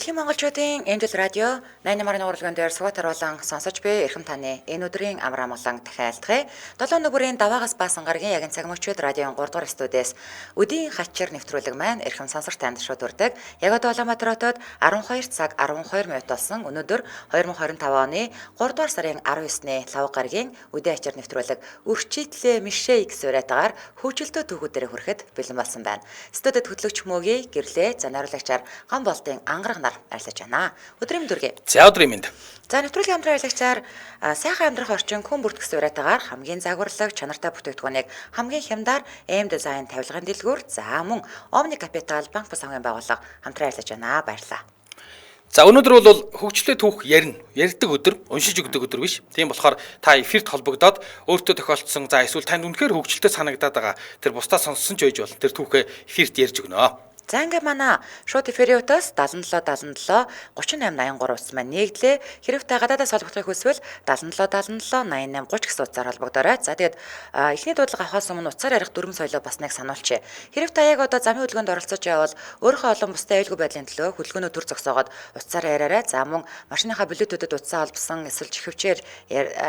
Дэлхийн монголчуудын Эмдэл радио 88.3 урлагийн дээр Сүхбаатар болон сонсож буй эрхэм таны энэ өдрийн амар амгалан дахиад 7 нүгүрийн даваагаас баасан гарагийн ягын цаг мөчид радион 3 дугаар студиэс өдийн хачир нэвтрүүлэг маань эрхэм сонсогч танд шууд хүрдэг. Яг одоо Улаанбаатар хотод 12 цаг 12 минут болсон. Өнөөдөр 2025 оны 3 дугаар сарын 19-ний лав гарагийн өдийн хачир нэвтрүүлэг өрчитлээ мишээ гэсэн уриатгаар хөгжилтөө түүхүүдээр хүрэхэд бэлэн болсон байна. Студид хөтлөгч мөгийн гэрлээ за найруулагчаар гам болтын ангараг нар ажиллаж байна. Өдрийн мэнд үргээ. За өдрийн мэнд. За нэвтрүүлгийн хамтран ажиллагчаар сайхан амьдрах орчин хүн бүрт гэсэн уриатгаар хамгийн загварлаг чанартай бүтээгдэхүүнийг хамгийн хямдаар M дизайн тавилгын дэлгүүр за мөн Omni Capital банк бус хамгийн байгууллага хамтран ажиллаж байна. Баярлалаа. За өнөөдөр бол хөгжлөө түүх ярина. Ярьдаг өдөр, уншиж өгдөг өдөр биш. Тийм болохоор та эфирт холбогдоод өөртөө тохиолдсон за эсвэл танд үнэхээр хөгжилтэй санагдаад байгаа тэр бусдаа сонссон ч байж болно. Тэр түүхээ эфирт ярьж өгнө. За ингээ манай шууд эфирийн утас 77 77 38 83 утас маань нэгдлээ. Хэрв та гадаадаас холбогдохыг хүсвэл 77 77 88 30 гэсэн утсаар холбогдоорой. За тэгээд эхний дуудлага авахаас өмнө утсаар ярих дөрвөн соёлоо бас нэг сануулчихъя. Хэрв та яг одоо замын хөдөлгөөнд оролцож явбал өөрийнхөө олон бусдын аюулгүй байдлын төлөө хөдөлгөөнөө төр зогсоогоод утсаар яриарай. За мөн машиныхаа блютүүдэд утсаа холбосон эсвэл чихвчээр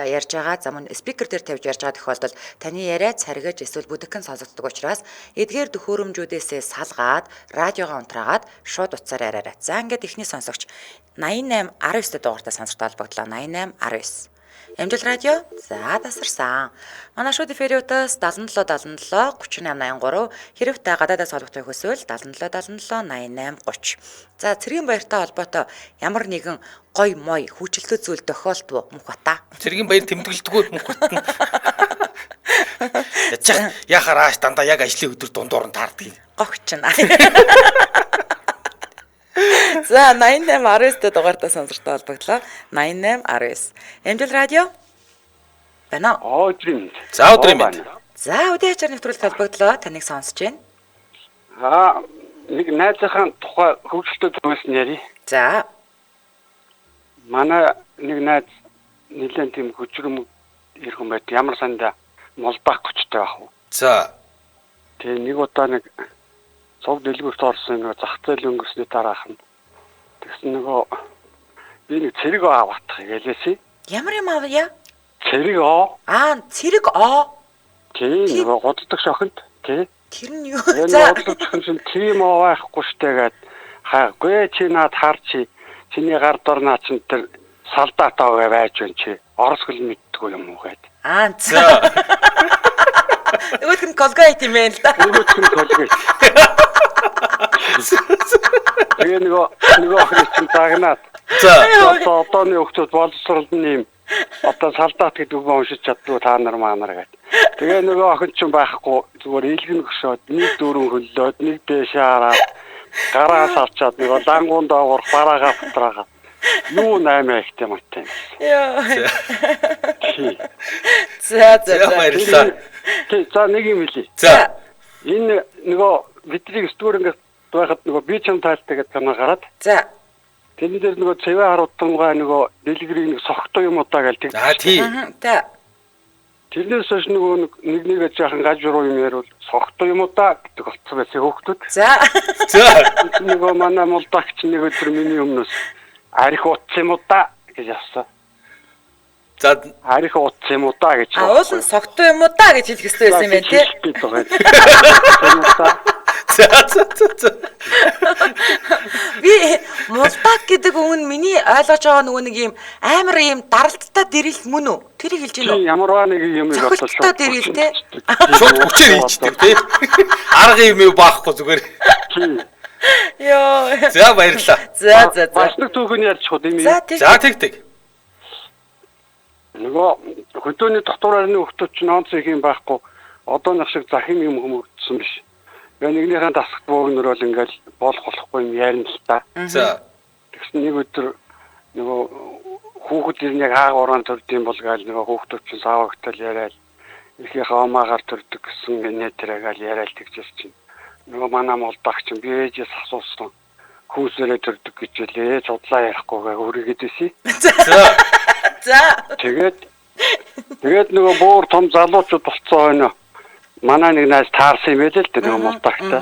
ярьж байгаа. За мөн спикер дээр тавьж ярьж байгаа тохиолдолд таны яриа царгиж эсвэл бүдэгхэн сонсогддог учраас эдгээр төхөөрөмжүүдээсээ салгаад радиогоо унтраагаад шууд утсаар яриарай. За ингээд эхний сонсогч 88 19 дугаартай сонсогчтой холбогдлоо. 88 19. Амжил радио за тасарсан. Манай шууд эфирийн утас 77 77 38 83 хэрв та гадаадаас холбогдохыг хүсвэл 77 77 88 30. За цэргийн баяртай холбоотой ямар нэгэн гой мой хүчлэлтэй зүйл тохиолдвоо мөнх бата. Цэргийн баяр тэмдэглэдэггүй мөнх батна. Ячих яхарааш дандаа яг ажлын өдөр дундуур нь таардаг. Гогч нь. За 88 19 дугаартай сонсогчтой холбогдлоо. 88 19. Амжил радио байна уу? Өдрийн мэнд. За өдрийн мэнд. За өдөө ачаар нэвтрүүлэлт холбогдлоо. Таныг сонсож байна. Аа нэг найзынхаа тухай хөгжилтэй зүйлс нь ярив. За. Манай нэг найз нэлээд тийм хөжрөм ирхэн байт. Ямар санда молдах хүчтэй байх уу. За. Тэгээ нэг удаа нэг цуг дэлгүүрт орсон нэг зах зээл өнгөрсний дараах нь тэгсэн нөгөө би нэг цэрэг оо аваатах гэлээсэй. Ямар юм авъя? Цэрэг оо. Аа, цэрэг оо. Тий, нөгөө гуддаг шохинд тий. Тэр нь юу? За гуддаг шохинд чинь тийм оо байхгүй штэ гээд хаагүй чи наад хар чи чиний гар дор наа чин тэр салдат аа байж байна чи. Орос хөл мэддэггүй юм уу гээд. Аа, за. Нөгөөх нь Colgate юм байна л да. Нөгөөх нь Colgate. Тэгээ нөгөө охин чинь загнаад. За. Одоо одооны хүүхдүүд боловсрол нь юм. Одоо салдат гэдэг үг уншиж чаддгүй та нар маанар гээд. Тэгээ нөгөө охин чинь байхгүй зүгээр илгэн хөшөөд нэг дөрөв хөллөөд нэг дээшээ хараад гараа салчаад нөгөө лангуун доогуур бараагаа бутраагаа. Юу 8 ихтэй матай юм. Йоо. За за за. Баярлалаа. Тий, за нэг юм хэлье. За. Энэ нөгөө бидний 9 дугаар ингээд байхад нөгөө би чам тайлтай гэдэг кино гараад. За. Тэрэн дээр нөгөө цэвэ харуудтангаа нөгөө дэлгэрийн нэг согтой юм удаа гэл тэг. Аа тий. За. Тэрнээс хойш нөгөө нэг нэгээ жаахан гаж руу юм яриул согтой юм удаа гэдэг болцсон байсан хөөхтүүд. За. За. Нөгөө манай мулдагч нэг өдөр миний өмнөөс арх утсан юм удаа гэж авсан. За арх утсан юм удаа гэж. А уул нь согтуу юм уу да гэж хэлэх ёстой байсан юм байна тий. За за за. Би мулдак гэдэг үг нь миний ойлгож байгаа нөгөө нэг юм амар юм даралттай дэрэл мөн үү? Тэрийг хэлж байна уу? Ямарваа нэг юм бодож шууд дэрэл те. Шууд хүчээр хийчдэг тий. Арга юм юу баахгүй зүгээр. Йоо. За баярлалаа. За за за. Бас нэг түүхэн ярьж хад юм. За тэг тэг. Нөгөө хөдөөний дотор арны хүүхдүүд чинь онц их юм байхгүй. Одоо нэг шиг захим юм хүмүүжсэн биш. Тэгээ нэгнийхэн дасгт бөөгнөрөөл ингээл болох болохгүй юм ярина л та. За. Тэгсэн нэг өдөр нөгөө хүүхэд ер нь яг хаага уран төрд юм бол гаал нөгөө хүүхдүүд чинь саавагтал яриад ихийнхээ омаагаар төрдөг гэсэн нэ тэрээгээл яриад тэгжээс чинь. Нөгөө манай молдогч чинь би ээжээс асуусан. Хүүсээрээ төрдөг гэж хэлээ. Судлаа яриахгүйгээ өргөд ирсэн. За. За. Тэгээд нөгөө буур том залуучууд болцсон хойно манай нэг найз таарсан юм байл л дээ нөгөө молдогтой.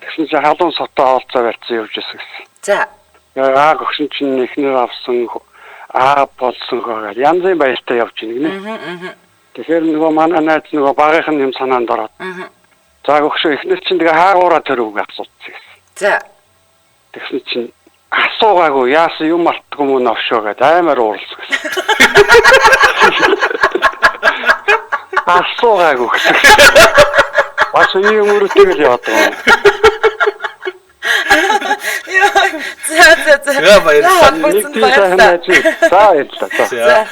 Тэгсэн чинь халуун сотоо хоолцоо барьсан явж ирсэн гэсэн. За. Аа гогшин чинь эхнэр авсан аа болсон гэгээд янзын баяртай явж байна гинэ. Тэгэхээр нөгөө манай найз нөгөө багийнх нь юм санаанд ороод. За гогшин эхнэр чинь тэгээ хаагаараа төрөв гэж асуусан гэсэн. За. Тэгсэн чинь асуугаагүй яасан юм алтгүй мөн овшоо гэд аймаар уурлсан гэсэн. Асуугаагүй гэсэн. Бас ийм өрөөтэйг л яваад байгаа юм. За за за. За баярлалаа. Нэг тийм сайхан найз. За баярлалаа. За.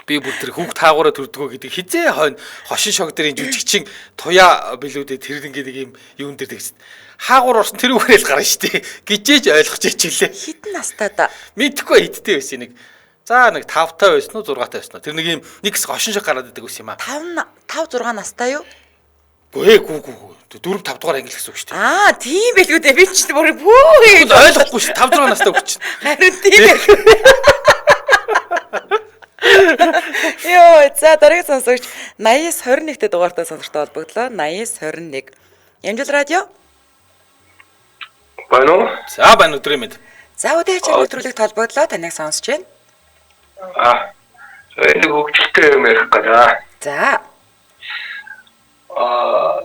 Би бүр тэр хүүхд таагаараа төрдгөө гэдэг хизээ хойно хошин шог дэрийн жүжигчин туяа билүүдээ тэр ингээд нэг юм юун дээр тэгсэн. Хаагуур орсон тэр үгээрэл гарна штэ. Гिजээж ойлгож ичээлээ. Хитэн настай да. Мэдхгүй хиттэй байсан нэг. За нэг 5 таа байсан уу 6 таа байсан уу. Тэр нэг юм нэг хэсэг хошин шог гараад идэг байсан юм аа. 5 6 настай юу? Гүй ээ гүү гүү гүү. 4 5 дугаар англи гэсэн үг штэ. Аа тийм байлгүй дээ. Би ч бүр бүү. Ойлгохгүй шүү. 5 6 настай хүүхд чинь. Харин тийм байлгүй. Йоо, за дараагийн сонсогч 89 21-т дугаартай сонсогчтой холбогдлоо. 89 21. Ямжил радио. Байна уу? За байна өдрийн мэнд. За өдөө ачаар нэвтрүүлэгт холбогдлоо. Таныг сонсож байна. Аа. Энэ хөгжилтэй юм ярих гэдэг. За. Аа.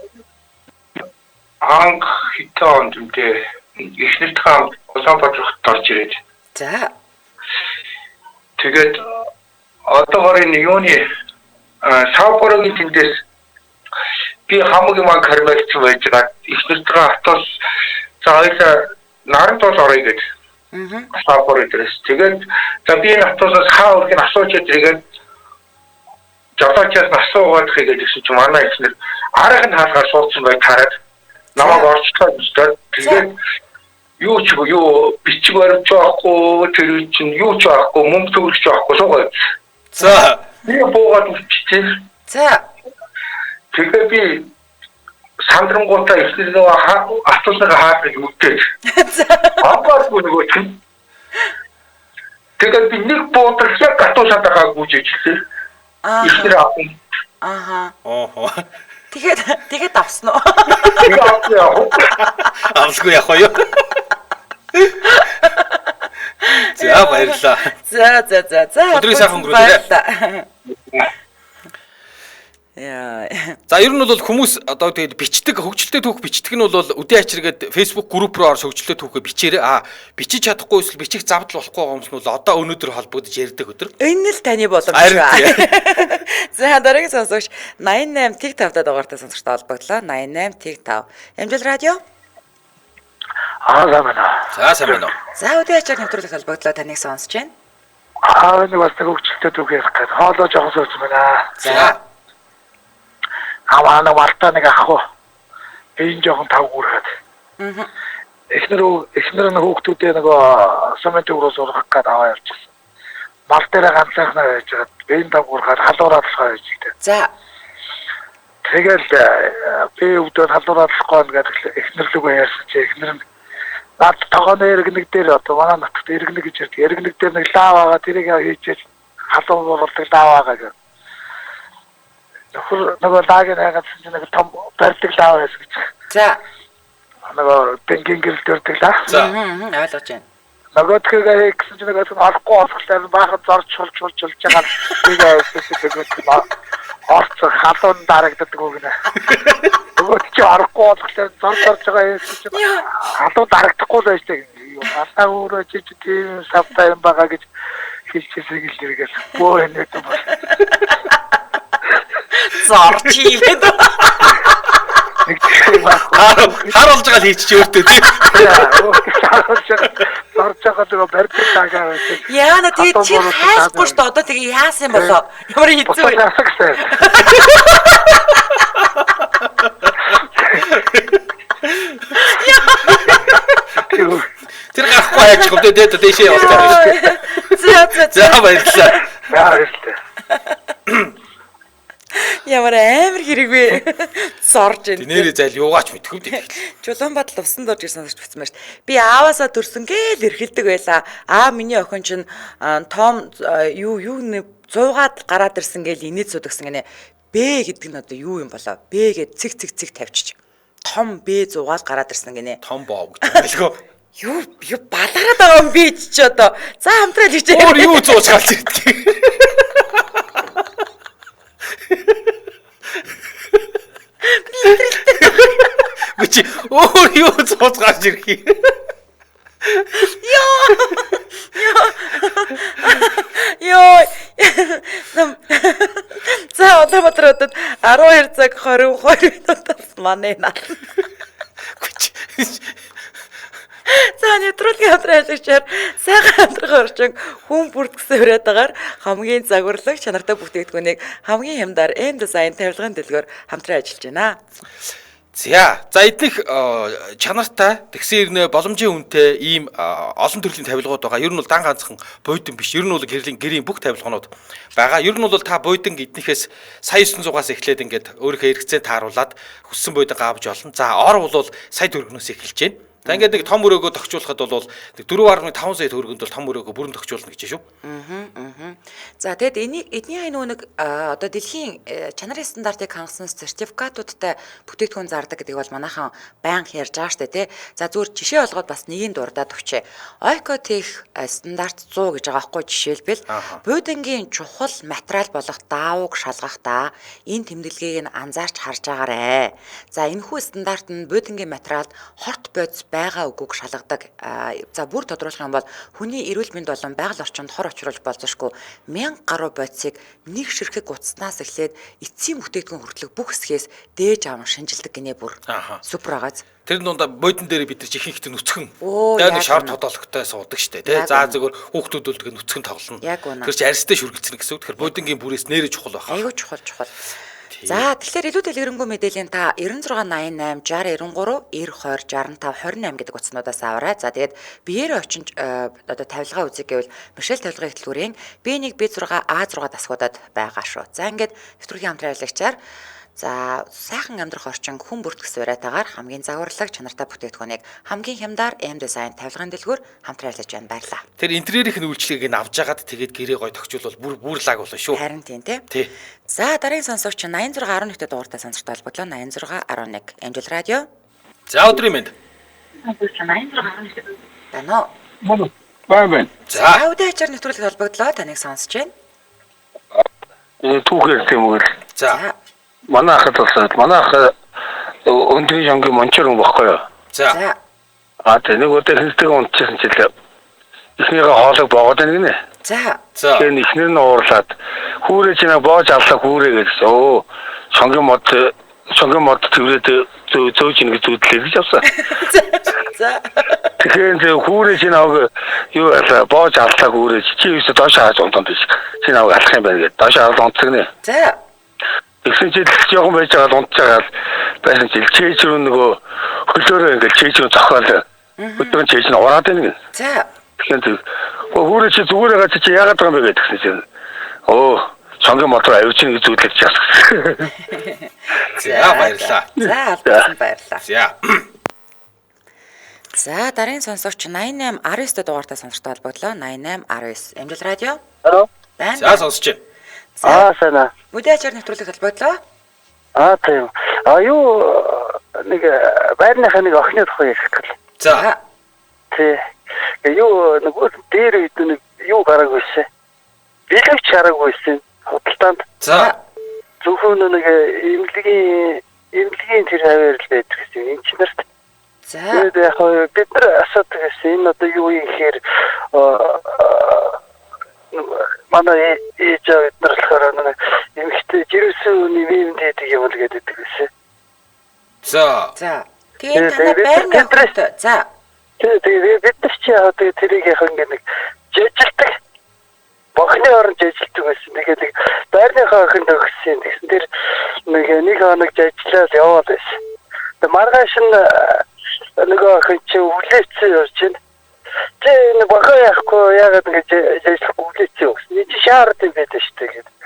Анх хэдэн онд юм те эхнэртээ хамт Улаанбаатарт орж ирээд. За. Тэгээд одоогоор энэ юуны Саупорогийн тэндээс би хамаг юм кармагцсан байж байгаа. Эхнэртээ автобус за хоёлаа наран тул орё гэж. Аа. Саупоро дээрээс. Тэгээд за би энэ автобусаас хаа өрхийг асууж тэгээд жолоочоос асуугаад хийгээд гэсэн чинь манай эхнэр арга нь хаалгаар суудсан байг хараад намайг орчлоо гэж дээ. Тэгээд юу ч юу бичиг баримт байхгүй тэр үе чинь юу ч байхгүй мөнгө төгрөг ч байхгүй суугаад. За би буугаад үччихээ. За тэгээ би сандрангуудаа эхнэр нөгөө автобусны хаалгыг үдээд. За амбааргүй нөгөө чинь. Тэгээд би нэг буудрах яг автобусаа дагаа гүйж ижлээ. Аа. Эхнэр авсан. Ааха. Оохо. Тэгээд авсан уу? Тэгээд авсан яах вэ? Авалгүй яах вэ юу? За баярлалаа. За за за за. Өдрийн сайхан өнгөрүүлээрэй. Яа. За ер нь бол хүмүүс одоо тэгээд бичдэг хөгжилтэй түүх бичдэг нь бол үдээ ачиргээд Facebook групп руу орж хөгжилтэй түүхээ бичээрэй. Аа бичиж чадахгүй эсвэл бичих завдал болохгүй байгаа хүмүүс нь бол одоо өнөөдөр холбогдож ярьдаг өдөр. Энэ л таны боломж Харин шүү. За дараагийн сонсогч 88 тэг 5 дугаартай сонсогчтой холбогдлоо. 88 тэг 5. Ямжил радио. Аа сайн байна. За сайн байна уу. За үдээ ачаар нэвтрүүлэгт холбогдлоо таныг сонсож байна. Аа энэ бас нэг хөгжилтэй түүх ярих гээд хоолоо жоохон сууж байна. За. Аваа нэг малтаа нэг ах уу. Энэ жоохон тав гүрхэд. Аа. Эхнэр нь хүүхдүүдээ нөгөө сумын төв рүү сургах гээд аваа явчихсан. Мал дээрээ ганцаархнаа байж байгаад энэ тав гүрхэд халуураа болохоо байж гэдэг. За. Тэгэл би өвдөө халуураа болохгүй гэдэг эхнэр лүгөө ярьсан чи эхнэр нь над тогооны иргэнэг дээр одоо манай нутагт иргэнэг гэж ярьдаг. Иргэнэг дээр нэг лав байгаа тэрийг хийчихэж халуун буулдаг лав байгаа гэх. Нөхөр нөгөө лагийг хайгаадсан чинь нэг том барьдаг лав байсан гэж. За. Нөгөө бэнгийн гэрэл дөрдөг лав. За. Ойлгож байна. Нөгөөдхөө гэсэн чинь нөгөөдх нь олохгүй болохлээр баахан зорж шулж шулж шулж байгаа. Нэг айсан чинь орц халуун дарагддаг үг нэ. Нөгөөд чи орохгүй болохоор зор зорж байгаа юм чинь халуун дарагдахгүй л байж таг. Алаа өөрөө чи тийм савтай юм байгаа гэж хэлчихсэн гэл тэргээл. Бөө энэ юм бол. Зорч ийгээд. Нэг тийм Хар болж байгаа л хийчих өөртөө тийм. Хар болж байгаа. Зорж байгаа нөгөө барьдаг дагаа байсан. Яана тэгээд чи хайхгүй шүү дээ. Одоо тэгээ яасан юм болоо? Ямар хэцүү вэ? Тэр гарахгүй хайчих юм дээ дээшээ явуулж байгаа шүү дээ. За за за баярлалаа. За баярлалаа. Ямар амар хэрэг вэ? Зорж байна. Нэрээ зайл юугаач мэдхгүй дээ. Чулуун Бадал усан дорж ирсэн сонсогч бичсэн байна шүү дээ. Би ааваасаа төрсөн гээл эрхэлдэг байлаа. Аа миний охин чинь том юу юу нэ 100-аад гараад ирсэн гээл инээд судагсан гинэ. Б гэдэг нь одоо юу юм болоо? Б гээд цэг цэг цэг тавьчих. Том Б 100-аад гараад ирсэн гинэ. Том боо гэж байлгүй. Юу юу балгараад байгаа юм би ч одоо. За хамтраа л хичээ. Өөр юу зууж гарч ирдэг. Үгүй чи өөр юу зууж гарч ирэх юм. Йоо. Йоо. Нам. За Улаанбаатар хотод 12 цаг 22 минутаас манай наа. Үгүй чи. За нэвтрүүлгийн хамтран ажиллагчаар сайхан амьдрах орчин хүн бүрт гэсэн уриатаагаар хамгийн загварлаг чанартай бүтээгдэхүүнийг хамгийн хямдар M дизайн тавилгын дэлгүүр хамтран ажиллаж байна. За, за эднийх чанартай тэгсэн ирнэ боломжийн үнэтэй ийм олон төрлийн тавилгууд байгаа. Ер нь бол дан ганцхан буйдан биш. Ер нь бол гэрлийн гэрийн бүх тавилганууд байгаа. Ер нь бол та буйдан эднийхээс сая 900-аас эхлээд ингээд өөрийнхөө хэрэгцээнд тааруулаад хүссэн буйдан авч олно. За, ор бол сая төгрөгнөөс эхэлж байна. За ингээд нэг том өрөөгөө тохижуулахад бол нэг 4.5 сая төгрөгөнд бол том өрөөгөө бүрэн тохижуулна гэж шүү. За тэгэд энийг эдний нөгөө нэг одоо дэлхийн чанарын стандартыг хангасан сертификатуудтай бүтээгдэхүүн зардаг гэдэг бол манайхан байнга ярьж байгаа штэ тий. За зүгээр жишээ олгоод бас нэгийг дурдаад өгчээ. Ойкотех стандарт 100 гэж байгаа байхгүй жишээлбэл буудангийн чухал материал болох даавууг шалгахдаа энэ тэмдэглэгийг нь анзаарч харж байгаарэ. За энэхүү стандарт нь буудангийн материалд хорт бодис байгаа үгүйг шалгадаг. За бүр тодруулах юм бол хүний эрүүл мэнд болон байгаль орчинд хор учруулж болзошгүй 1000 гаруй бодисыг нэг ширхэг утаснаас эхлээд эцсийн бүтээгдэхүүн хүртэлх бүх хэсгээс дээж аван шинжилдэг гинэ бүр. Супер агааз. Тэр дундаа бодон дээр бид нар ихэнх ихтэй нүцгэн. Тэгээ нэг шар тодологтой суудаг штэ тий. За зөвхөн хүүхдүүд бол тэгээ нүцгэн тоглоно. Тэр чи арьстай шүргэлцэнэ гэсэн үг. Тэгэхээр бодонгийн бүрээс нэрэ чухал байх. Айгүй чухал чухал. За тэгэхээр илүү дэлгэрэнгүй мэдээллийн та 96 88 60 93 90 20 65 28 гэдэг утаснуудаас аваарай. За тэгээд биеэр очиж одоо тавилгаа үзье гэвэл Мишель тавилгын хөтөлбөрийн B1 B6 A6 дасгуудад байгаа шүү. За ингээд нэвтрүүлгийн хамтран ажиллагчаар за сайхан амьдрах орчин хүн бүрт гэсэн уриатаагаар хамгийн загварлаг чанартай бүтээгдэхүүнийг хамгийн хямдар M дизайн тавилгын дэлгүүр хамтран ажиллаж байна. Баярлалаа. Тэр интерьерийн үйлчлэгийг нь авч жагаад тэгээд гэрээ гой тохижуул бол бүр лаг болно шүү. Харин тийм тий. Тий. За дараагийн сонсогч 8611 дугаартай сонсогчтой холбогдлоо. 8611 Амжил радио. За өдрийн мэнд. 8611. Дано. Бай бай. За Аудио ачаар нэвтрүүлэгт холбогдлоо. Таныг сонсож байна. Түүхээр тийм үү. За. Манай ахад болсон. Манай ах өндрийн жангийн мончор хүн баггүй юу? За. За. А тэ нэг өдөр хэнтэйгээ унтчихсан чил эхнийхээ хоолыг боогод байна гинэ. За. За. Тэгэхээр эхнэр нь уурлаад хүүрээ чи нэг боож авлаа хүүрээ гэсэн. Өө шонгийн мод тэрврээд зөөж ийн гэж зүудлээ гэж авсан. За. Тэгэхээр хүүрээ чи нэг юу ялаа боож авлаа хүүрээ чи юусе доош хааж унтан биш. Чи нэг алах юм байна гэдээ доош хааж унтдаг нэ. За. Тэгсэн чи жоохон байж байгаа унтж байгаа байсан чи чээж рүү нөгөө хөлөөрөө ингээл чээж рүү зохиол өдрөн чээж нь ураад байна гин. За. Тэгэхээр хүүрээ чи зүгээр байгаа чи яагаад байгаа юм бэ гэдгсэн чинь өө шонгийн мотор авч ийн гэж зүудлэж яасан. За баярлалаа. За албасан баярлалаа. За. За дараагийн сонсогч 88 19 дугаартай сонсогчтой холбогдлоо. 88 19 Амжил радио. Алло. Байна. За сонсож байна. Аа сайн. Нүдэ ачаар нэвтрүүлэгт холбогдлоо. Аа тийм. А юу нэг байрныхаа нэг охины тухай ярих гэл. За. Тий. Юу нөгөө дээр үед нэг юу гараагүй шээ. Бэлэвч хараагүй шээ. Худалдаанд. За. Зөвхөн нэг эмнэлгийн тэр хаваар л байдаг гэсэн энэ ч нарт. За. Тэгээд яг бид нар асуудаг гэсэн энэ одоо юу юм гэхээр манай ээж аав бид нар болохоор нэг эмэгтэй жирэмсэн үний юм дийдэг юм л гэдэг гэсэн. За. За. Тэгээд танай байрны охинтой. За. Тэгээ бид нар чи яг тэгээ тэрийг яг ингэ нэг жижилдэг. Бохны оронд жижилдэг байсан. Тэгээд нэг байрныхаа охинд өгсөн. Тэгсэн тэр нэг хоног жижилээд яваад байсан. Тэгээ маргааш нь нөгөө охин чи үлээсэн явж байна. Чи энэ бохоо яахгүй яагаад ингэж жижилэхгүй үлээсэн юм гэсэн. Энд чи шаард юм байдаг шүү дээ гэдэг.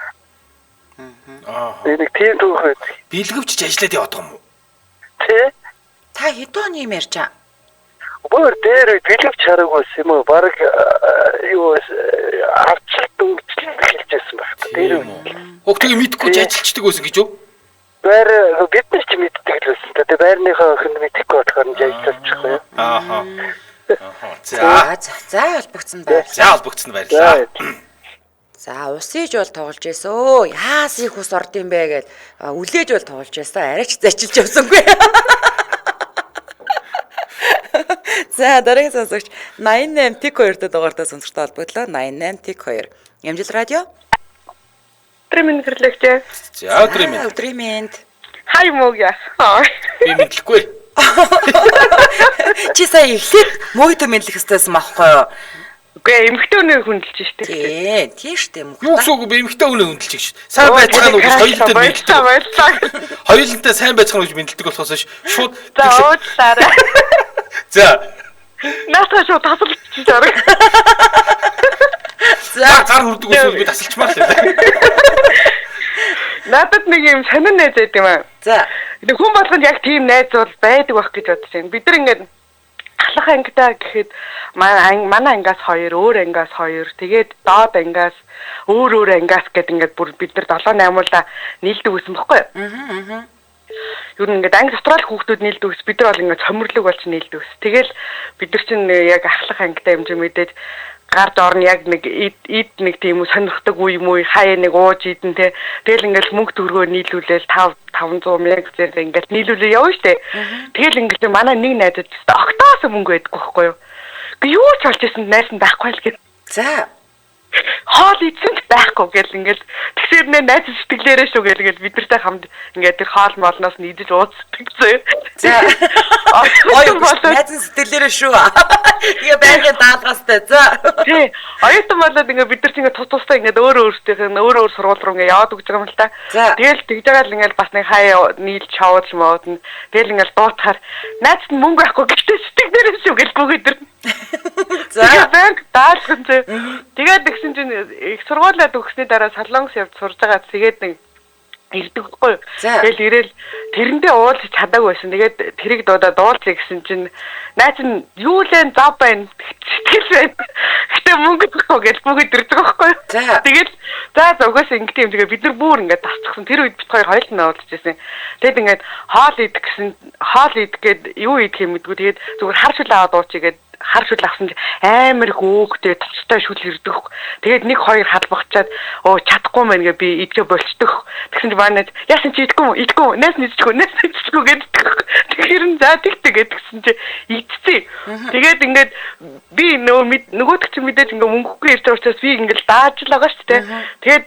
Аа. Нэг тийм түүх байдаг. Бэлгэвч ажиллаад яваад байгаа юм уу? Тэ? Та хэдэн оны юм ярьж байгаа? Бүр дээр бэлгэвч хараагүй байсан юм уу? Бараг юу арчлалт дөнгөжлөл эхэлж байсан байх. Тэр юм уу? Хөх тэгээ мэдхгүй ажиллаждаг байсан гэж үү? Байр бид нар ч мэддэг л байсан. Тэгээ байрныхаа охин мэдэхгүй болохоор нь ажиллажчихгүй юу? Ааха. За. За холбогдсон баярлалаа. За холбогдсон баярлалаа. За усыж бол тоглож байсан. Яас их ус орд юм бэ гэж үлээж бол тоглож байсан. Арайч зачилж явсангүй. За дараагийн сонсогч 88 тик 2-д дугаартай сонсогчтой холбогдлоо. 88 тик 2. Ямжил радио. Өдрийн мэнд гэрлэгчээ. За өдрийн мэнд. Өдрийн мэнд. Хай мөг яа. Би мэдлэхгүй. Чи сая эхлээд мөгдө мэдлэх ёстойсэн байхгүй юу? Үгүй эмэгтэй хүнийг хүндэлж штэ. Тий, тийм штэ мөх. Юу гэсэн үг бэ? Эмэгтэй хүнийг хүндэлж гэж. Сайн байцгаана уу гэж хоёулантай мэдлдэг. Баярлалаа. Хоёулантай сайн байцгаана уу гэж мэдлдэг болохоос шууд За уучлаарай. За. Наасаа шууд тасалчих чарга. За гар хүрдэг эсвэл би тасалчмаар л байна. Надад нэг юм сонин найз байд юм аа. За. Тэг хүн болгонд яг тийм найз бол байдаг байх гэж бодож байна. Бид нар ингээд ахлах ангидаа гэхэд манай ангиас 2, өөр ангиас 2, тэгээд доод ангиас өөр өөр ангиас гэд ингээд бүр бид нар 7 8-уулаа нийлдэг байсан бохгүй юу? Аа. Ер нь ингээд анги дотроо л хүүхдүүд нийлдэг ус, бид нар бол ингээд цомирлог болж нийлдэг ус. Тэгэл бид нар чинь яг ахлах ангидаа юм чи мэдээж гар доор нь яг нэг эд нэг тийм сонирхдаг үе юм уу хаяа нэг ууж идэн те. Тэгэл ингээл мөнгө төгрөгөө нийлүүлээл 5 500 мянга зэрэг ингээл нийлүүлээ явна штэ. Тэгэл ингээл манай нэг найзад октоос мөнгө байдаггүй байхгүй юу. Гэ юу ч болж исэн найз нь байхгүй л гэв. За хоол идсэн ч байхгүй гэл ингээл тэгсэр нэ найз сэтгэлээрээ шүү гэл ингээл бид нартай хамт ингээд тэр хоол молноос нь идэж ууцдаг зөө. За. Ой найз сэтгэлээрээ шүү. Тэгээ байнгын даалгаастай. За. Тий. Оюутан болоод ингээд бид нар ч ингээд тус тустай ингээд өөр өөрсдийнх нь өөр өөр сургууль руу ингээд яваад өгч байгаа юм л та. Тэгэл тэгж байгаа л ингээд бас нэг хаяа нийлж шоуд мод нь тэгэл ингээд дуутахаар найз нь мөнгө байхгүй гэхдээ сэтгэлээрээ шүү гэл бүгд тэр. За. Тэгээ банк даалган зөө. Тэгээд тэгсэн чинь их сургуулиуд өгсөний дараа Солонгос явж сурж байгаа тэгээд нэг ирдэг байхгүй юу. Тэгэл ирээл тэрэндээ уулзах чадаагүй байсан. Тэгээд тэрийг дуудаад уулзъя гэсэн чинь найз нь юу лэн зав байна. Сэтгэл байна. Гэтэ мөнгө байхгүй гэж бүгд ирж байгаа байхгүй юу. Тэгэл за угаасаа ингэт юм. Тэгээ бид нар бүр ингээд тасчихсан. Тэр үед бит хоёр хоёул нь уулзж байсан. Тэгэд ингээд хоол идэх гэсэн хоол идэх гээд юу идэх юм мэдгүй. Тэгээд зүгээр хар шүл аваад уучий гээд хар шүл авсан чинь амар их өөгтэй тостой шүл ирдэг. Тэгээд нэг хоёр халбахчаад оо чадахгүй мэн гэ би идэхэ болчдөг. Тэгсэн чинь манай яасан чи идэхгүй юм идэхгүй найс нийцчихгүй найс нийцчихгүй гэдэг. Тэгэхээр нь за тэгтэ гэдгсэн чи идсэн. Тэгээд ингээд би нөгөөдөг чи мэдээж ингээд мөнгөгүй ирж байгаа учраас би ингээд дааж л байгаа шүү дээ. Тэгээд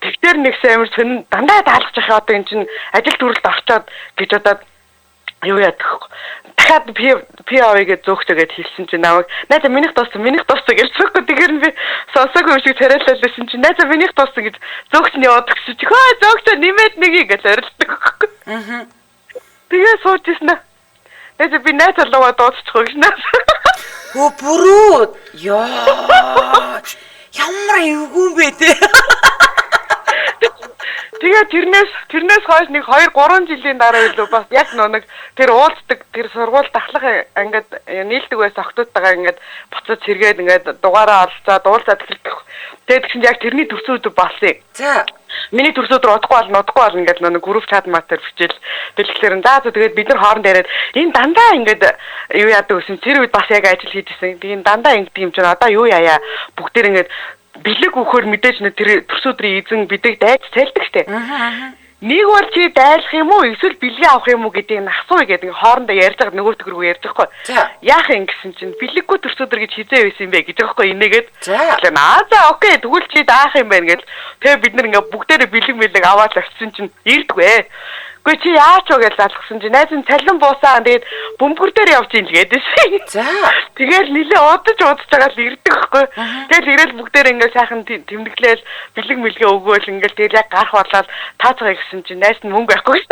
тэгтэр нэг амар сонин дандаа даалгаж явах одоо эн чинь ажил төрөлд орчоод гэж бодоод юу яадаг. Дахиад пи авъя гэж зөөгчөө гэж хэлсэн чинь намайг найзаа минийх дууссан минийх дууссан гэж зөөгөө. Тэгэхээр би сонсоогүй юм шиг царайлал байсан чинь найзаа минийх дууссан гэж зөөгч нь яваад гэсэн чинь хөө зөөгчөө нэмээд нэг гэж орилдог. Аа. Тэгээ сууж ирсэн аа. Найзаа би найз залуугаа дуудчихгүй гэж наа. Хөө бүрүү ёо. Ямар эвгүй юм бэ те. Тэгээ тэрнээс хойш нэг 2 3 жилийн дараа илүү бас яг нэг тэр уулздаг тэр сургууль дахлах ангид нийлдэг байсан охтуудтайгаа ингээд буцаж сэргээд ингээд дугаараа олцоод уулзаад эхэлдэг. Тэгээд тэгсэн яг тэрний төрсөн өдөр болсон юм. За. Миний төрсөн өдөр удахгүй болно ингээд нэг групп чат матер бичээл. Тэгэхээр за тэгээд бид нар хооронд яриад энэ дандаа ингээд юу яадаг гэсэн тэр үед бас яг ажил хийжсэн. Тэгээд дандаа ингэдэг юм чинь одоо юу яая бүгдээр ингээд бэлэг өгөхөөр мэдээж нэг тэр төрс өдрийн эзэн бидэг дайж цайлдаг штэ. Нэг бол чи дайлах юм уу эсвэл бэлгээ авах юм уу гэдгийг нь асууя гэдэг хоорондоо ярьж байгаа нөгөөтг рүү ярьж байгаа хгүй. Яах юм гэсэн чинь бэлэггүй төрс өдөр гэж хизээ байсан юм бэ гэж байгаа хгүй инээгээд. Тэгэхээр аа за окей тэгвэл чи даах юм байна гэл. Тэгээ бид нар ингээ бүгдээрээ бэлэг мэлэг аваад очисон чинь ирдгүй. Гүй чи яач вэ гэж залгасан чи найз нь цалин буусаа тэгээд бөмбөр дээр явж ийн л гэдээсэн. За. Тэгэл нилээ удаж байгаа л ирдэг байхгүй. Тэгэл ирээл бүгдээр ингээл сайхан тэмдэглээл бэлэг мэлгээ өгөөл ингээл тэгэл яг гарах болоод таацгаа гэсэн чи найз нь мөнгө байхгүй.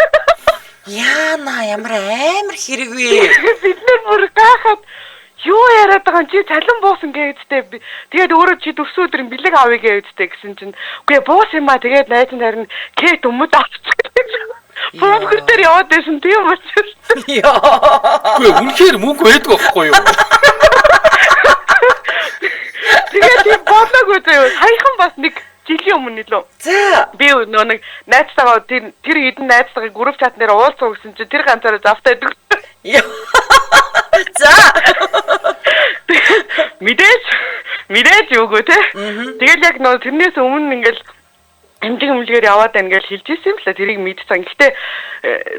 Яана ямар амар хэрэг вэ? Бид нэр бүр гайхаад юу яриад байгаа юм чи цалин буусан гэдэгтэй. Тэгээд өөрөө чи төрсөн өдрийн бэлэг авъя гэдэгтэй гэсэн чинь үгүй буусан юм а тэгээд найз нь харин кет өмд авчих гэж. Бөмбөр дээр яваад байсан тийм учраас. Яа. Үгүй үнэхээр мөнгө байдгүй байхгүй юу? Тэгээд тийм болоогүй заяа. Саяхан бас нэг жилийн өмнө нөлөө. За. Би нөө нэг найзтайгаа тэр хэдэн найзтайгаа групп чат нэр уулзсан гэсэн чинь тэр ганцаараа завтай байдаг. За. Мэдээж юугүй те. Тэгэл яг нөө тэрнээс өмнө ингээл эмнэлэг эмнэлгээр яваад байна гэж хэлж ирсэн юм л та тэрийг мэдсэн. Гэхдээ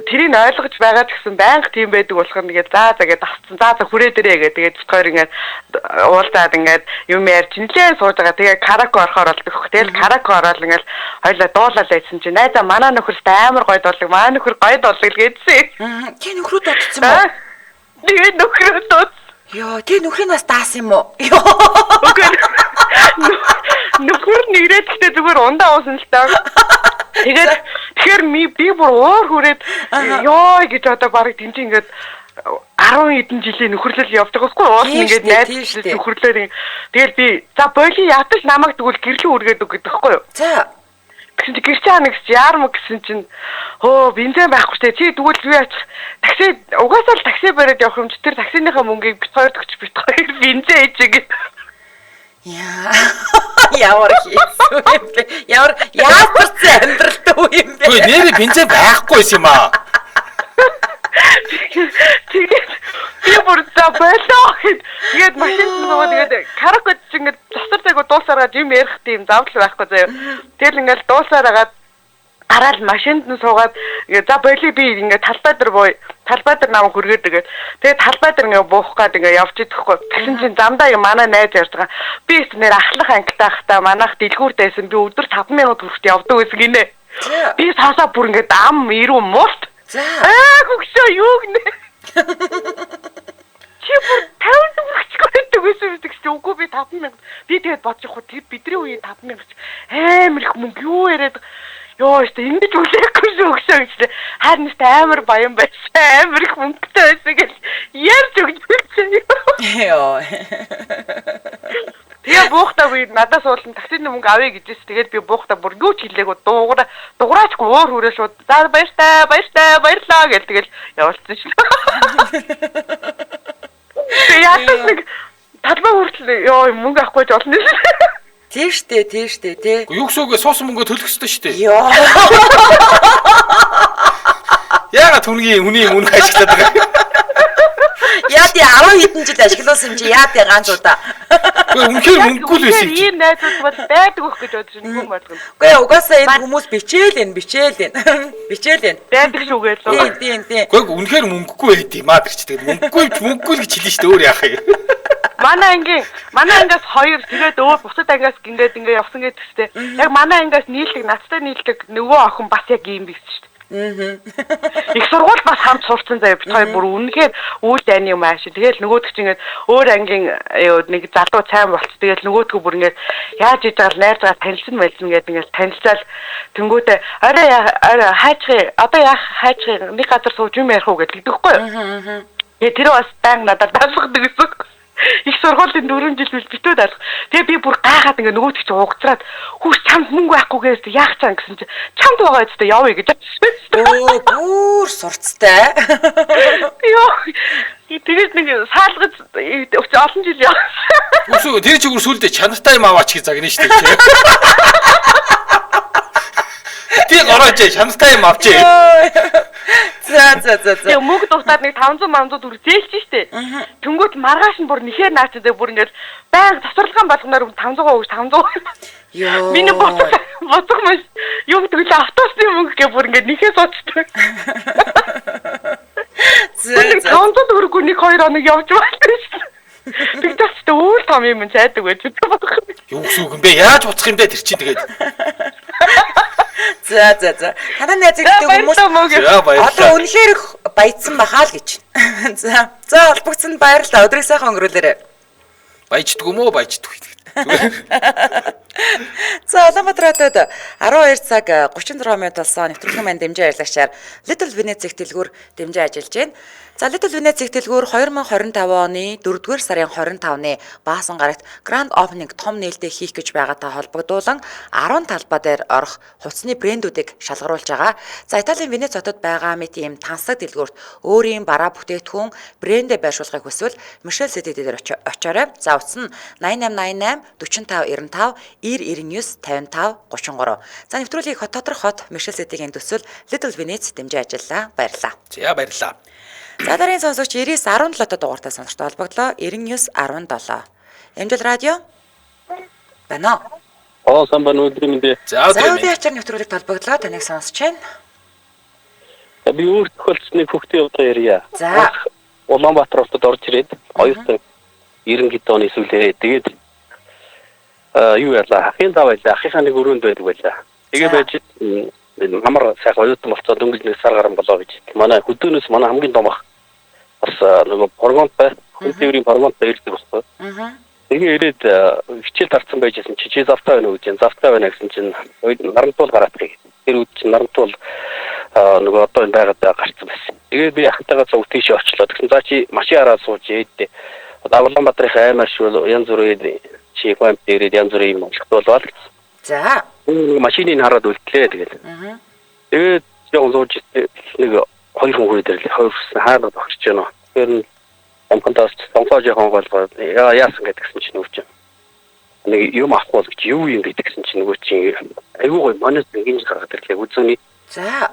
тэрийг ойлгож байгаа ч гэсэн байнга тийм байдаг болохоор нэгээ за за гэдээ авцсан. За за хүрээ дээрээ гэдэг. Тэгээд бит хоёр ингээд уулзаад ингээд юм ярьж нилээ сууж байгаа. Тэгээд караоке орохоор болдог. Тэгэл караоке ороод ингээд хоёлаа дуулаад байсан чинь найзаа манай нөхөрт амар гоё дуулаг. Манай нөхөр гоё дуулаг гэдсэн. Тий нөхрөө дуудсан юм уу? Тэгээд нөхрөө дуудсан. Йоо, тий нөхрийг бас даасан юм уу? Йоо. Үгүй. Нөхөр нь ирээд гэхдээ зүгээр ундаа уусан л та. Тэгээд тэгэхээр би бүр уур хүрээд ёо гэж одоо барыг тэмцэн ингээд 10 хэдэн жилийн нөхөрлөл явж байгаа хгүй уул нь ингээд найз нөхөрлөөр тэгэл би за боли ятаж намайг тэгвэл гэрлүү үргээд үг гэдэг хгүй юу. За. Тэгсэн чи гэрч аана гэсэн чи яармаг гэсэн чинь хөө бензин байхгүй штэ чи тэгвэл юу яачих такси угаасаа л такси бариад явах юм чи тэр таксиныхаа мөнгийг бит хоёр төгч бит хоёр бензин ээж гэж. Яа. Ямар хийсэн юм бэ? Ямар яарсан амьдралтай үе юм бэ? Үгүй нэрээ бензин байхгүй юм аа. Тэгээд би бүр за болоо гэд тэгээд машинд нөгөө тэгээд караоке чи ингээд засар зайгүй дуусаараа юм ярих тийм завдал байхгүй заяа. Тэгэл ингээд дуусаараагаад гараал машинд нь суугаад за боли би ингээд талбай дээр боо талбай дээр намайг хүргээд тэгээд тэгээд талбай дээр ингээд буух гад ингээд явж идэхгүй. Тэгсэн чинь замдаа юм манай найз ярьж байгаа. Би нэр ахлах ангитай байхдаа манайх дэлгүүрт байсан. Би өдөр 5000 төгрөгт явдаг байсан гинэ. Би саасаа бүр ингээд ам ирүү муулт. За. Аа хөгшөө юу гинэ. Чи бүр 50 төгрөгчгүй байдаг байсан юм шиг чи үгүй би 5000. Би тэгээд бодож явах тэр бидний үеийн 5000 ч амар их мөнгө юу яриад ёо штэ ингэж үлээхгүй шүү өгшөө гэж. Харин штэ амар баян байсан. Амар их мөнгөтэй байсан гэж ярьж өгч байсан. Ёо. Тэгээ буухтаа би надаас уулан таксины мөнгө авъя гэжээс тэгээд би буухтаа бүр юу ч хэлээгүй дугураачгүй уур хүрээ шууд за баяртай баяртай баярлаа гэл тэгэл явуулсан шин. Тэгээ ядаж нэг талбай хүртэл ёо мөнгө авахгүй ч болно шин. Тийм штэ, тийм штэ тий. Юу гэсэн үг вэ? Суусан мөнгөө төлөх ёстой штэ. Ёо. Яагаад хүний мөнгө ашиглаад байгаа юм? Яа тий 10 хэдэн жил ашиглуулсан юм чи яа тий ганц удаа. Үгүй үнэхээр мөнгөгүй л байсан юм чи. Ийм найзууд бол байдаг өөх гэж бодож байна юм болгоно. Үгүй угаасаа энэ хүмүүс бичээл энэ бичээл энэ. Бичээл энэ. Байдаг шүү гээл. Тийм тийм тийм. Үгүй үнэхээр мөнгөгүй байд юм аа тэр чи тэгээд мөнгөгүй л гэж хэлнэ шүү дээ өөр яах юм. Манай ангиас хоёр тэгээд өөр бусад ангиас ингээд ингээ явсан гэдэг чтэй. Яг манай ангиас нийлдэг надтай нийлдэг нөгөө охин бас яг ийм байсан шүү дээ. Их сургууль бас хамт сурцсан заяа бит хоёр бүр үнэхээр үйл дайны юм ааш. Тэгэл нөгөөдөг чинь ингээд өөр ангийн нэг залуу сайн болц. Тэгэл нөгөөдгөө бүр ингээд яаж иж байгаа найз байгаа танилцсан байлсан гэдэг ингээд танилцаал тэнгүүтээ орой орой хайчхи одоо яах хайчхи нэг газар сууж юм ярих уу гэдэг гэхгүй юу. Тэгээ тэр бас баян надад даалгадаг гэсэн. Их сургуулийн 4 жил бил битүү даалга. Тэгээ би бүр гайхаад ингээ нөгөөдөг чи угцраад хүүш чамд мөнгө байхгүйгээс яах чам гэсэн чи чамд байгаа зү явъя гэж бодсон. Өө бүр сурцтай. Йоо. Тэгээд нэг саалгаж олон жил явсан. Үгүй тэр чигээр сүлдээ чанартай юм аваач гэж загна шүү дээ. Тий горооч чанартай юм авчээ. За за за за. Тэгээ мөнгө дутаад нэг 500 төгрөг зээлж штэ. Тэнгүүт маргааш нь бүр нэхэр наач зэ бүр ингээд байнга завсарлагаан болгоноор 500 өгч 500. Йоо. Миний боцох маш юм тэгэлээ автобусны мөнгө гэ бүр ингээд нэхээ суучдаг. За за. 500 төгрөггүй 1 2 хоног явж байна штэ. Тэгж ч өөр том юм сайдаг байж байгаа. Юу гэсэн үг юм бэ? Яаж буцах юм бэ тэр чинь тэгээд. За за за. Танай найз гэдэг хүмүүс одоо үнэхээр их баяцсан бахаа л гэж. За. За холбогдсонд баярлалаа. Өдрийг сайхан өнгөрүүлээрэй. Баяждаг юм уу? Баяждаг. За Улаанбаатар хотод 12 цаг 36 минут болсон. Нэвтрүүлгийн маань дэмжин ажиллагчаар Little Venice дэлгүүр дэмжин ажиллаж байна. За Little Venice дэлгүүр 2025 оны 4-р сарын 25-ны Баасан гарагт Grand Opening том нээлттэй хийх гэж байгаатай холбогдуулан 10 талбай дээр орох хувцсны брэндүүдийг шалгаруулж байгаа. За Италийн Венец хотод байгаа мэт ийм тансаг дэлгүүрт өөрийн бараа бүтээгдэхүүн брэндээ байршуулахыг хүсвэл Michelle City дээр очоорой. За утас нь 8888 45 95 90 99 55 33. За нэвтрүүлгийг хот доторх хот Michelle City-гийн төсөл Little Venice дэмжин ажиллаа. Баярлалаа. За баярлалаа. За дараагийн сонсогч 99 17 дугаартай сонсогчтой холбогдлоо. 99 17. Эмжил радио. Байна уу? Аа сайн байна өдрийн мэнд. За өдрийн ачаар нэвтрүүлэгт холбогдлоо. Таныг сонсож байна. Би өөр тохиолдсны хүүхдийн явдлаа ярья. За. Улаанбаатар хотод орж ирээд оюутан 90 хэд оны сүүлээ. Тэгээд юу ялаа? Ахын зав байлаа. Ахынхаа нэг өрөөнд байдаг байлаа. Тэгээ байж амар сайхан оюутан болцоо дөнгөж нэг сар гарan болоо гэж. Манай хөдөөнөөс манай хамгийн том ах бас нөгөө прогонтой хүн тээврийн прогонтой ирдэг болсон. Тэгээ ирээд хичээл тарцсан байжсэн чи чи завтай байна уу гэж. Завтай байна гэсэн чинь нарамтуул гараадах. Тэр үед чинь нарамтуул нөгөө одоо энэ байгаад гарцсан байсан. Тэгээд би ахтайгаа цуг тийш очлоо. Тэгсэн за чи машин хараад сууж ээдээ. Одоо Улаанбаатарын аймаар шүү янз бүрийн чи компьютер ирээд янз бүрийн юм олготуулаад гэсэн. За. Машиныг хараад үлдлээ тэгэл. Тэгээд жоохон сууж нэг хоёр хүн хүрээд ирлээ. Хоёр хүн хаараад огчж байна. Тэгэхээр амхантаас тонхоо жоохон голгоо яасан гэдгсэн чинь нөгөө чинь нэг юм авах бол гэж юу юм гэдгсэн чинь нөгөө чинь айгүй гоё манайс ингэж гаргаад ирлээ үзүүний. За.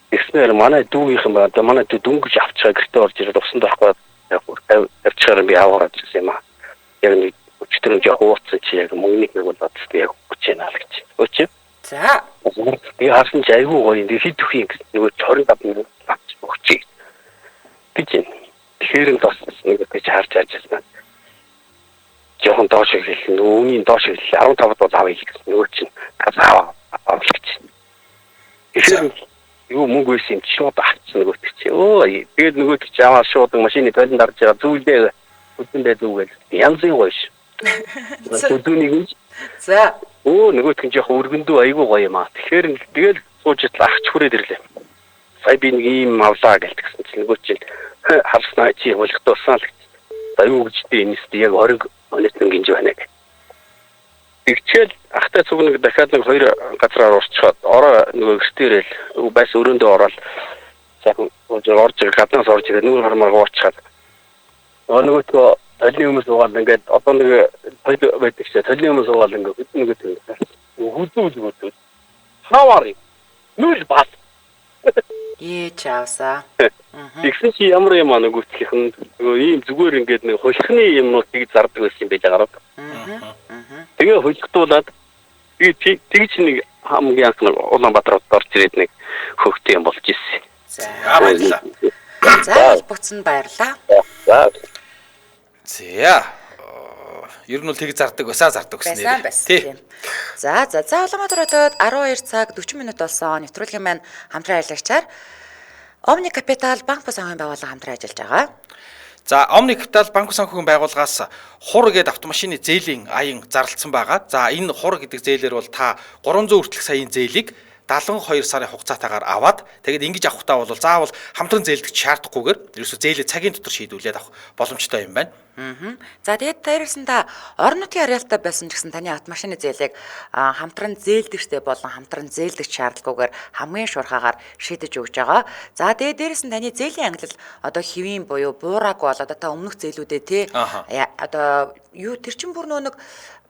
Тэгснээр манай дүүгийнх юм байна. Манай дүү дөнгөж авчгаа гэртээ орж ирээд усанд орохгүй авчгаар би аваад ирсэн юм аа. Яг нэг өчтөр жоох ууцсан чи яг мөнгөний нэг бол бодсон яг өгч яана л гэж. Өөч. За. Би харсан чи айгүй гоё юм. Хэд өгөх юм гэсэн нөгөө 25 мянга авч өгчээ. Гэж юм. Тэгэхээр нь бас нэг гэж харж ажилласан. Жохон доош ирлээ. Нөгөөний доош ирлээ. 15-д бол авъя гэсэн. Нөгөө чинь аваа авах гэж. Тэгэхээр юу мөнгө байсан юм чи шууд авчихсан нөгөөт чи. Өө тэгээд нөгөөт чи аваа шууд машины толинд дарж байгаа зүйлээ хөдөндөө зүгээл янзын гоё ш. Хөдөөнийг нь. За. Өө нөгөөт нь жоох өргөндөө айгүй гоё юм аа. Тэгэхээр тэгэл сууж итл ахч хүрээд ирлээ. Сая би нэг ийм авлаа гэлтгсэн чинь нөгөө чинь харснаа чи хулигдуулсан л гэж. За юу гэж дээ энэс яг 20 монетын гинж байна гэх. Тэгчээл ахтай цуг нэг дахиад нэг хоёр газраар урчхаад ороо нөгөө гэртээ ирээл байс өрөөндөө ороод сайхан орж гаднаас орж ирээд нүүр хармаар уурчхаад нөгөөтгөө толны хүмүүс суугаад ингээд одоо нэг тол байдаг чи толны хүмүүс суугаад ингээд нөгөө хүзүү зүгөө хавар нүл бас Ээ чаавсаа. Тэгсэн чи ямар юм аа нөгөөтгийнх нь нөгөө ийм зүгээр ингээд нэг хулихны юмнуудыг зардаг байсан юм байж байгаа. Тэгээ хулигдуулаад тэгж нэг хамгийн анх нэг Улаанбаатар хотод орж ирээд нэг хөөхтэй юм болж ирсэн. За баярлалаа. За холбогдсон баярлалаа. За. За. Ер нь бол тэг зардаг байсаа зардаг гэсэн нэр. Тий. За за за Улаанбаатар хотод 12 цаг 40 минут болсон. Нэвтрүүлгийн маань хамтран ажиллагчаар Omni Capital банк бус санхүүгийн байгууллага хамтран ажиллаж байгаа. За Omni Capital банк санхүүгийн байгууллагаас хур гээд автомашины зээлийн аян зарлалцсан байгаа. За энэ хур гэдэг зээлээр бол та 300 хүртэлх саяын зээлийг 72 сарын хугацаатаагаар аваад тэгээд ингэж авахтаа бол заавал хамтран зээлдэж шаардахгүйгээр ерөөсөө зээлээ цагийн дотор шийдвүлээд авах боломжтой юм байна. За тэгээд дээрээс нь та орон нутгийн ареалтай байсан ч гэсэн таны автомашины зээлийг хамтран зээлдэгчтэй болон хамтран зээлдэгч шаардлагагүйгээр хамгийн шуурхаагаар шийдэж өгч байгаа. За тэгээд дээрээс нь таны зээлийн ангилал одоо хэвийн буюу буураагүй бол одоо та өмнөх зээлүүдээ тий одоо юу тэр чин бүр нөө нэг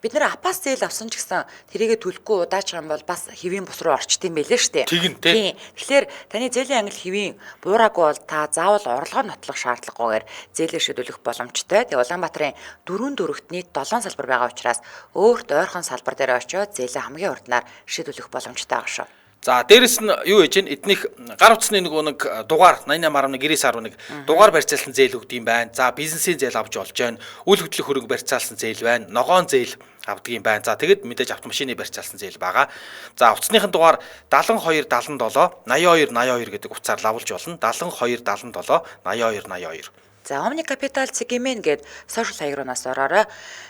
бид нэр апас зээл авсан ч гэсэн тэрийгэ төлөхгүй удаачих юм бол бас хэвийн бус руу орчт юм байлээ шүү дээ. Тэгин тий. Тэгэхээр таны зээлийн ангил хэвийн буураагүй бол та заавал орлогоо нотлох шаардлагагүйгээр зээлээ шийдвэрлэх боломжтой. Тэгээ Улаанбаатарын 4 дөрөвт нийт 7 салбар байгаа учраас өөрт ойрхон салбар дээр очиод зээлээ хамгийн урднаар шийдвэрлэх боломжтой байгаа шүү. За дээрэс нь юу хийж гин эднийх гар утасны нөгөө нэг дугаар 88.1 99.1 дугаар барьцаалсан зээл өгд юм байна. За бизнесийн зээл авч болж байна. Үйл хөдлөх хөрөнгө барьцаалсан зээл байна. Ногоон зээл авдаг юм байна. За тэгэд мэдээж автомашины барьцаалсан зээл байгаа. За утасныхын дугаар 72 77 82 82 гэдэг утсаар лавлж болно. 72 77 82 82. За Omni Capital CGMN гээд сошиал хаяг руу нас ороорой.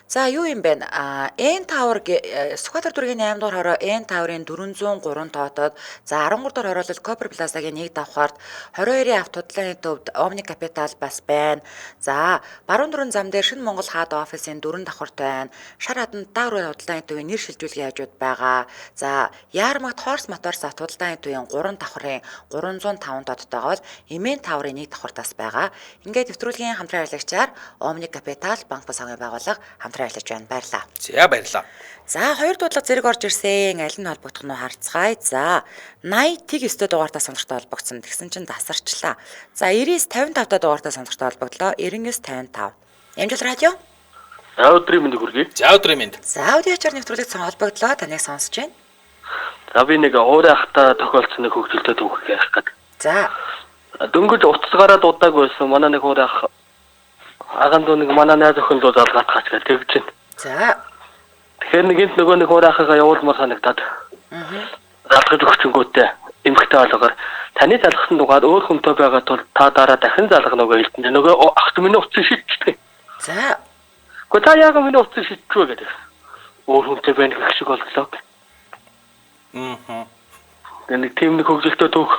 За юу юм бэ? N Tower Сүхбаатар дүүргийн 8 дугаар хороо N Tower-ын 403 тоотод за 13 дугаар хороолол Copper Plaza-гийн 1 давхарт 22-ийн авто худлааны төвд Omni Capital бас байна. За баруун дөрвөн зам дээр Шинэ Монгол хаад офисын 4 давхарт байна. Шар хаданд Дааврын худлааны төвийн нэр шилжүүлгийн хажууд байгаа. За Яармагт Horse Motors авто худлааны төвийн 3 давхрын 305 тооттойгоо бол Эмэн Tower-ын 1 давхартаас байгаа. Ингээд нэвтрүүлгийн хамтран ажиллагчаар Omni Capital банк бус санхүүгийн байгууллага хамтран ажиллаж байна. Баярлалаа. За баярлалаа. За хоёр дуудлага зэрэг орж ирсэн. Аль нь холбогдох нь харцгаая. За 80 тэг 9 дугаартай сонсогчтой холбогдсон. Тэгсэн чинь тасарчлаа. За 99 55 дугаартай сонсогчтой холбогдлоо. 99 55. Ямжил радио. За өдрийн мэндийг хүргэе. За өдрийн мэнд. За өдрийн ачаар нэвтрүүлэгт холбогдлоо. Таныг сонсож байна. За би нэг уурын ахта тохиолдсон нэг хөгжилтэй түүх ярих гээд. За. Дөнгөж утас гараад удааг байсан. Манай нэг уурын ах агаан дүү нэг манай найз охин руу залгаад хач гэж тэгж байна. За. Тэгэхээр нэг энд нөгөө нэг уурын ахыгаа явуулмаар санагдаад. Аа. Залгаж өгчөнгүүтээ эмхтэй ойлгоор таны залгасан дугаар өөр хүнтэй байгаа тул та дараа дахин залгана гэж хэлсэн. Нөгөө ах чинь миний утсыг шидчихдэг. За. Гэхдээ та яагаад миний утсыг шидчихвэ гэдэг. Өөр хүнтэй байна гэх шиг боллоо. Аа. Тэгээ нэг тийм нэг хөгжилтэй түүх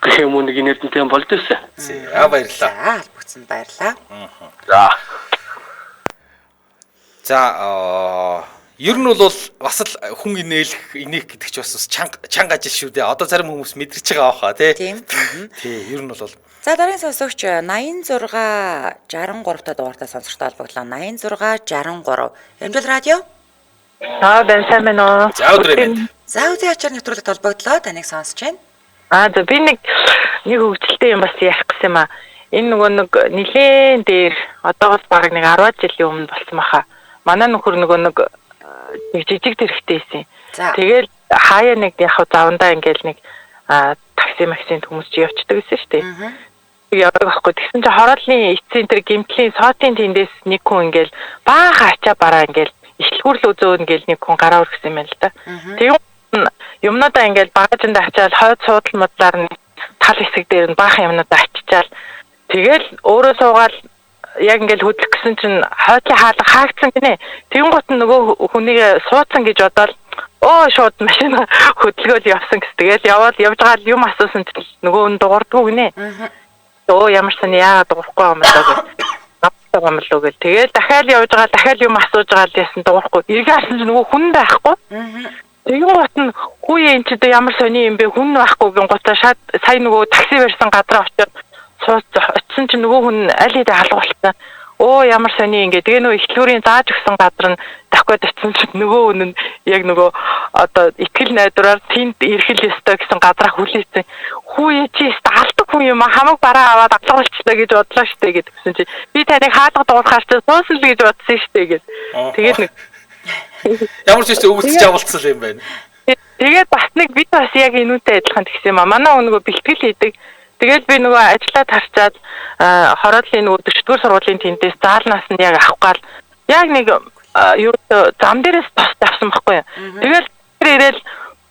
гэх юм уу нэг инээдэнтэй юм болж ирсэн. За баярлалаа. За холбогдсонд баярлалаа. За. За ер нь бол бас л хүн инээлэх инээх гэдэг чи бас чанга ажил шүү дээ. Одоо зарим хүмүүс мэдэрч байгаа баха тий. Тийм. Тий, ер нь бол. За дараагийн сонсогч 86 63 та дугаартай сонсогчтой холбогдлоо. 86 63. Эмжил радио. Аа бэн сайн байна уу? За өдрийн мэнд. За өдрийн ачаар нэвтрүүлэгт холбогдлоо. Таныг сонсож байна. Аа за би нэг хөгжилтэй юм бас ярих гэсэн юм аа. Энэ нөгөө нэг нилээн дээр одоогоос бараг нэг 10 жилийн өмнө болсон баха. Манай нөхөр нөгөө нэг жижиг тэрхтэй байсан. Тэгэл хаяа нэг яг завандаа ингээл нэг такси максинд хүмүүс чи явцдаг гэсэн шүү дээ. Явдаг байхгүй. Тэгсэн чинь хорооллын эцсийн тэр гимтлийн сотын тэндээс нэг хүн ингээл баахан ачаа бараа ингээл ишлгүүрлөө зөөн ингээл нэг хүн гараа өргөсөн юм байна л да. Тэгэн юмнуудаа ингээл багажинд ачаал хойд суудал модлаар нь тал хэсэг дээр нь баахан юмнуудаа ачичаал тэгэл өөрөө суугаал яг ингээл хөдлөх гэсэн чинь хойдлын хаалга хаагдсан гинэ. Тэгэн гут нь нөгөө хүнийг суудсан гэж бодоод өө шууд машин хөдөлгөөл явсан гэс. Тэгэл яваад явж байгаа юм асуусан чинь нөгөө хүн дуурдгүй гинэ. Өө ямар сони яагаад дуурахгүй юм болоо гэх. Авдаг юм болоо гэл. Тэгэл дахиад явж байгаа дахиад юм асууж байгаа л ясан дуурахгүй. Эргээ харсан чинь нөгөө хүн байхгүй. Тэгэн гут нь хүү энэ чи ямар сони юм бэ хүн байхгүй гэн гутаа шат сая нөгөө такси барьсан газар очиод сууц очисон чинь нөгөө хүн аль хэдийн алга болчихсон. Оо ямар сони ингээ. Тэгээ нөгөө ихлүүрийн зааж өгсөн газар нь давхад очисон чинь нөгөө хүн нь яг нөгөө одоо итгэл найдвараар тэнд ирэх л ёстой гэсэн газараа хүлээсэн. Хүү чи ёстой алдаг хүн юм а хамаг бараа аваад алга болчихлоо гэж бодлоо штэ гэдгсэн чинь би таныг хаалга дуурахаар чи суусан л гэж бодсон штэ гэд. Тэгээд нэг ямар ч юм өгүүлцэж авалцсан юм байна. Тэгээд бас нэг би бас яг энүүтэй адилхан тэгсэн юм а. Манай хүн нөгөө бэлтгэл хийдэг. Тэгэл би нөгөө ажиллаа тарчаад хорооллын нөгөө 40-р сургуулийн тэндээс заалнаас нь яг авах гал яг нэг юу зам дээрээс тос авсан байхгүй юу. Тэгэл тэр ирээл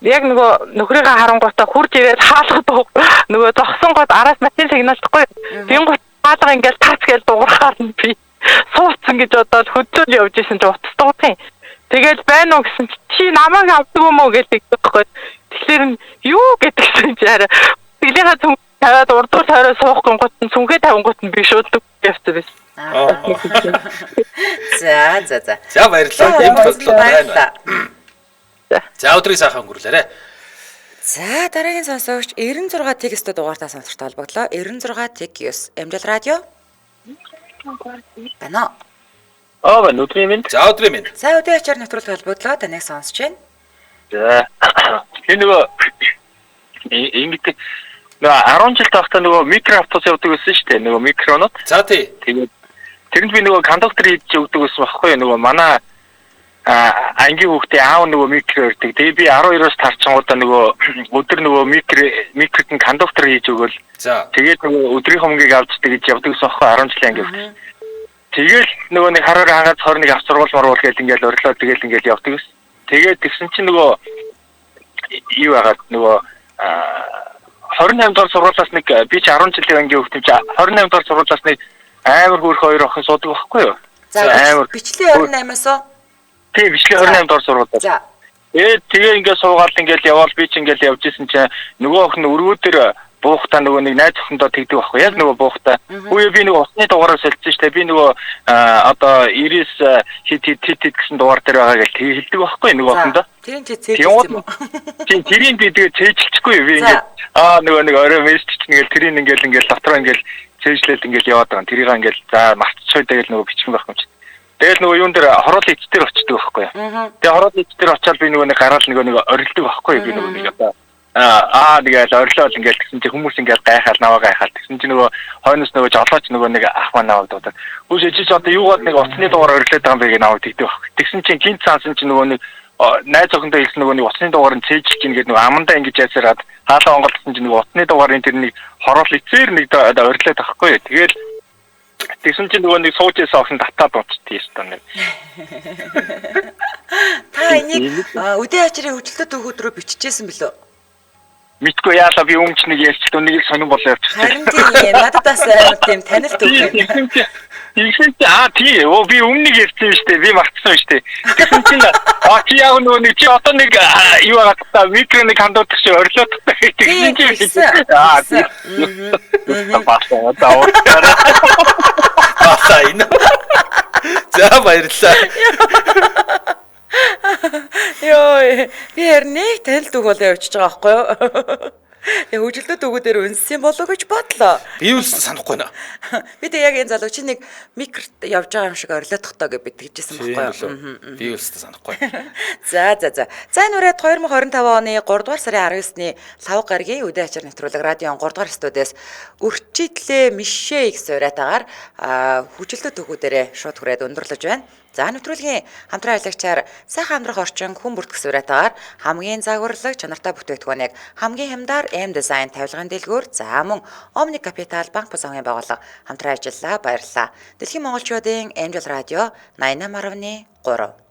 яг нөгөө нөхрийгээ харангуйтаа хурж ирээл хаалга дуу нөгөө зогсон гот араас машин сигналдахгүй. Тэнгуут хаалга ингээл таац гээл дуурахаар нь би сууцсан гэж бодоод хөдөлж явж исэн чинь утас дуух юм. Тэгэл байна уу гэсэн чи чи намайг авдаг юм уу гэж тэгдэг байхгүй. Тэгэхээр нь юу гэдгсэн чи арай тэглийнхаа түн тавиад урдуур тойроо суух гингут нь сүнхээ тавингут нь би шууд явцсан байсан. За за за. За баярлалаа. Ийм тохиолдол байна. За өдрийг сайхан өнгөрүүлээрэ. За дараагийн сонсогч 96 тэг 9 дугаартаа сонсогчтой холбогдлоо. 96 тэг 9 Эмжил радио. Байна уу? Аа байна. Өдрийн мэнд. За өдрийн мэнд. За өдрийн ачаар нэвтрүүлэг холбогдлоо. Таныг сонсож байна. За. Би нөгөө ингэдэг нөгөө 10 жил байхдаа нөгөө микро автобус явдаг байсан шүү дээ. Нөгөө микронууд. За тий. Тэгээд тэрэнд би нөгөө кондуктор хийж өгдөг байсан байхгүй юу? Нөгөө манай ангийн хүүхдээ аав нөгөө микро өрдөг. Тэгээ би 12-оос тарчингуудаа нөгөө өдөр нөгөө микрот нь кондуктор хийж өгөөл. За. Тэгээд нөгөө өдрийн хомгийг авч тэгж явдаг гэсэн байхгүй 10 жилийн анги хүүхдээ. Тэгэл нөгөө нэг хараар хангаад 21 авч сургуул марвал гэл ингээл орлоо тэгэл ингээл явдаг гэсэн. Тэгээд тэгсэн чинь нөгөө юу яагаад нөгөө 28 дугаар сургуулиас нэг би чи 10 жилийн ангийн хүүхдээ чи 28 дугаар сургуулиас нэг амар хөөрх хоёр охин суудаг байхгүй юу? За амар бичлээ 28-аас уу? Тийм бичлээ 28 дугаар сургуулиас. За. Тэгээ ингээд суугаал ингээд яваал би чи ингээд явж исэн чинь нөгөө охин өргөө дээр буухтаа нөгөө нэг найз охиндоо тэгдэг байхгүй яг нөгөө буухтаа. Үгүй би нөгөө усны дугаараар солилцсон шүү дээ. Би нөгөө одоо 99 хит хит хит хит гэсэн дугаар дээр байгаа гэж хэлдэг байхгүй нөгөө охиндоо. Тэрийн чи цээжилсэн юм уу? Тийм тэрийн би тэгээ цээжилчихгүй би ингээд нөгөө нэг орой мессеж чинь ингээд тэрийн ингээд ингээд дотроо ингээд цээжлээд ингээд яваад байгаа. Тэрийг ингээд за мартчихъя тэгэл нөгөө бичсэн байх юм чи. Тэгэл нөгөө юун дээр хороолын ич дээр очдөг байхгүй. Тэгээ хороолын ич дээр очиад би нөгөө нэг гараал нөгөө нэг орилдог байхгүй би нөгөө нэг одоо Аа тэгэл орилол ингээл тэгсэн чи хүмүүс ингээл гайхаал наваа гайхаал тэгсэн чи нөгөө хойноос нөгөө жолооч нөгөө нэг ах маань наваад дуудаад хүүшээ чи ч одоо юугаад нэг утасны дугаар орилоод байгаа юм бэ гэж наваад тэгдэг баг. Тэгсэн чинь гинт цаасан чи нөгөө нэг найз охиндоо хэлсэн нөгөө нэг утасны дугаар нь цээжлж ийн гэдэг нөгөө амандаа ингэж ясараад хаалаа онголдсон чи нөгөө утасны дугаарын тэр нэг хороол эцээр нэг орилоод байхгүй. Тэгэл тэгсэн чинь нөгөө нэг сууж исэн охин татаад унтчих юм нэг. Та энийг үдээ ачрын хөгжилтэй түүхүүд рүү биччихсэн бэлөө? Мэдгүй яалаа би өмч нэг ярьчихлаа нэг л сонирн болоо явчихсан. Харин тийм надад бас амар тийм танил түүх. Тэгсэн чи аа тий өө би өмнө нэг ярьсан юм шүү дээ. Би мартсан юм шүү дээ. Тэгсэн чинь аа чи яг нөгөө нэг чи одоо нэг юу байгаа та микро нэг хандуулах чи орилоод та тэгсэн чи аа тий. Баасаа даа. Баасаа энэ. За баярлалаа. Йой, би харин нэг танил түүх болоо явчихж байгаа байхгүй юу? Тэгээ хөгжилтэй түүхүүдээр үнссэн болоо гэж бодлоо. Би юу л санахгүй нэ. Би тэг яг энэ залуу чи нэг микрот явж байгаа юм шиг орилоодох тоо гэж би тэгжсэн байхгүй юу? Би юу л санахгүй. За за за. За энэ үрээд 2025 оны 3 дугаар сарын 19-ний Лав гарагийн үдэ ачаар нэвтрүүлэг радион 3 дугаар студиэс өрчидлээ мишээ гэсэн уриатаагаар хөгжилтэй түүхүүдээрээ шууд хүрээд өндөрлөж байна. За нэвтрүүлгийн хамтран ажиллагчаар сайхан амьдрах орчин хүн бүртгэх суурьтайгаар хамгийн загварлаг чанартай бүтээгдэхүүнийг хамгийн хямдаар M Design тавилгын дэлгүүр за мөн Omni Capital банк бус сангийн байгууллага хамтран ажиллалаа. Баярлалаа. Дэлхийн монголчуудын Angel Radio 88.3.